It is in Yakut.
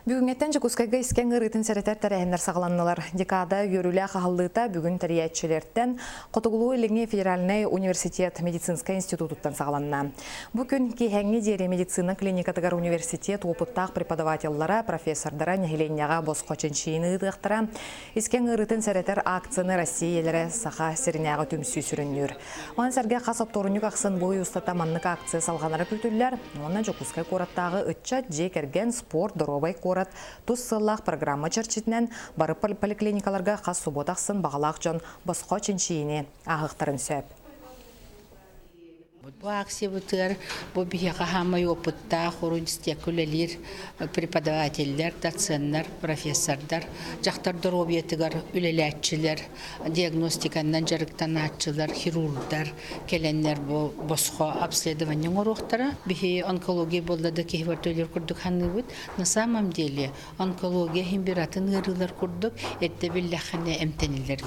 Бүгүҥҥэттэн Дьокуускайга искэҥ ыарыытын сэрэтэр тэрээһиннэр саҕаланнылар. Декада үөрүүлээх аһыллыыта бүгүн тэрийээччилэртэн Хотугулуу-Илиҥҥи федеральнай университет медицинскэй институтуттан саҕаланна. Бу күн киэһэҥҥи диэри медицина клиникатыгар университет уопуттаах преподавателлара, профессордара нэһилиэнньэҕэ босхо чинчийиини ыытыахтара. Искэҥ ыарыытын сэрэтэр акцияны Россия ийэлэрэ Саха сиринээҕи түмсүү сүрүннүүр. Маны сэргэ хас оптуорунньук ахсын бу ый устата маннык акция салҕанара күүтүллэр уонна Дьокуускай куораттааҕы ыччат, дьиэ кэргэн, спорт, доруобай куорат тус сыаллаах программа чэрчитинэн бары поликлиникаларга хас субуота ахсын баҕалаах дьон босхо чинчийиини ааһыахтарын сөп. Бу акциябытыгар бу биһиэхэ хаамай опыттаах университекка үлэлиир преподавателлэр, доценнар, профессордар, дьахтар доруобуйатыгар үлэлээччилэр, диагностиканнан дьарыктанааччылар, хирургдар кэлэннэр бу босхо обследование оҥоруохтара. Биһи онкология буолла да киһи барыта курдук саныыбыт. На самом деле онкология иһин бир атын ыарыылар курдук эрдэ биллэххинэ эмтэниллэр.